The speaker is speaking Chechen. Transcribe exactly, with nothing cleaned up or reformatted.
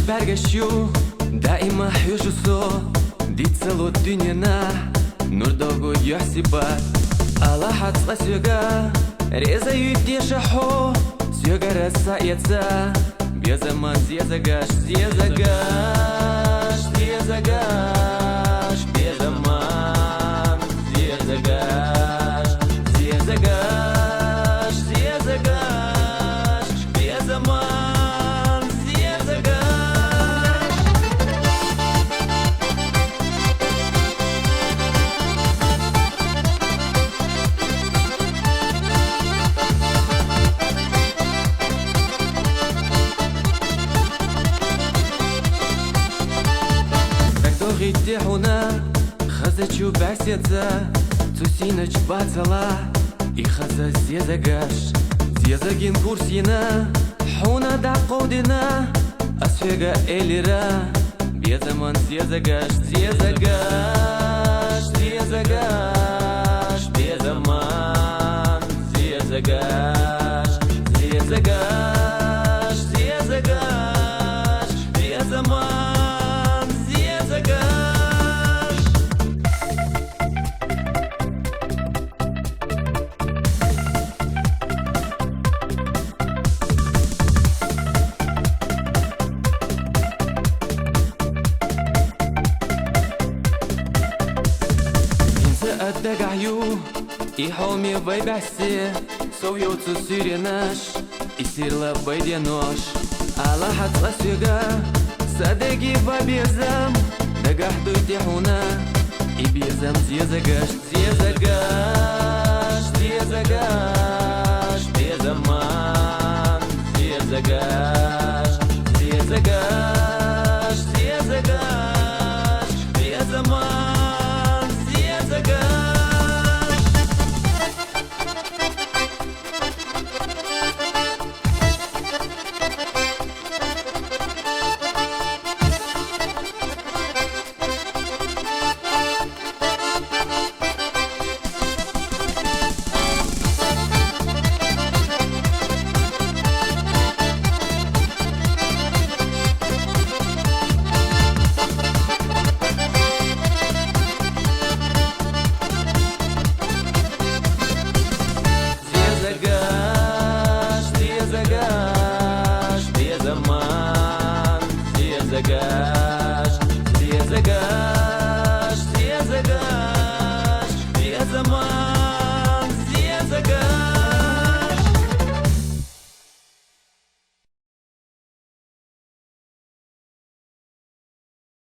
Бӏаргашта даим хьожу со, диццалу дуьненахь нур догу юьхь-сипат. Алахьа цкъа соьга реза юьту теша хьо, соьгара схьаэца безаман зезагаш, зезагаш, зезагаш, безаман зезагаш, зезагаш, зезагаш, безаман зезагаш. Дагадогӏийти хьуна, хазачу бӏаьсеца, цу сийначу бацала, и хаза зезагаш. Зезагин курс йина, хьуна дӏакховдина, ас хьоьга элира, безаман зезагаш, зезагаш, зезагаш, безаман зезагаш, зезагаш, зезагаш, безаман зезагаш. ХӀинца ат дагахь ю, и хьоме вай бӀаьссе, сов йоцу суьйренаш, и сирла вай денош. Алахьа цкъа соьга, сан деги ван безам, дагахь дуй те хьуна, и безам зезагаш. Зезагаш, зезагаш, безаман, зезагаш, зезагаш, зезагаш, безаман, зезагаш. Зезагаш, зезагаш, безаман, зезагаш.